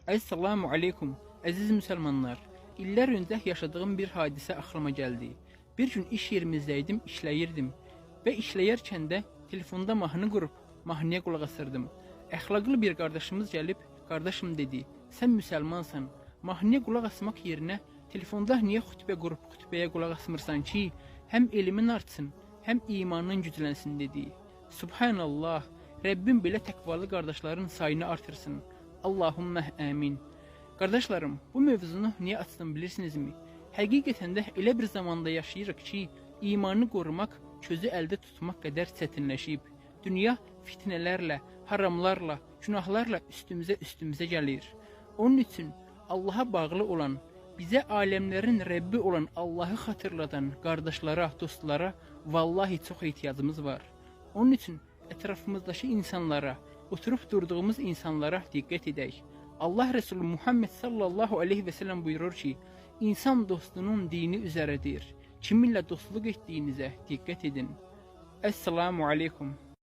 Esselamu aleykum, əziz müsəlmanlar. İllər öncə yaşadığım bir hadisə ağlıma gəldi. Bir gün iş yerimizdəydim, işləyirdim və işləyərkən də telefonda mahnı qurub mahnıya qulaq asırdım. Əxlaqlı bir qardaşımız gəlib, qardaşım dedi, sən müsəlmansan, mahnıya qulaq asmaq yerinə telefonda niyə xütbə qurub xütbəyə qulaq asmırsan ki, həm elmin artsın, həm imanın güclənsin dedi. Subhanallah, Rəbbim belə təqvalı qardaşların sayını artırsın. Allahümmə əmin. Qardaşlarım, bu mövzunu niyə açdım bilirsinizmi? Həqiqətən də elə bir zamanda yaşayırıq ki, imanı qorumaq közü əldə tutmaq qədər çətinləşib. Dünya fitnələrlə, haramlarla, günahlarla üstümüzə gəlir. Onun üçün Allaha bağlı olan, bizə aləmlərin Rəbbi olan Allahı xatırladan qardaşlara, dostlara vallahi çox ehtiyacımız var. Onun üçün ətrafımızdakı insanlara, oturub durduğumuz insanlara diqqət edək. Allah Resulü Muhammed sallallahu aleyhi və səlləm buyurur ki, insan dostunun dini üzərədir. Kiminlə dostluq etdiyinizə diqqət edin. Esselamu aleykum.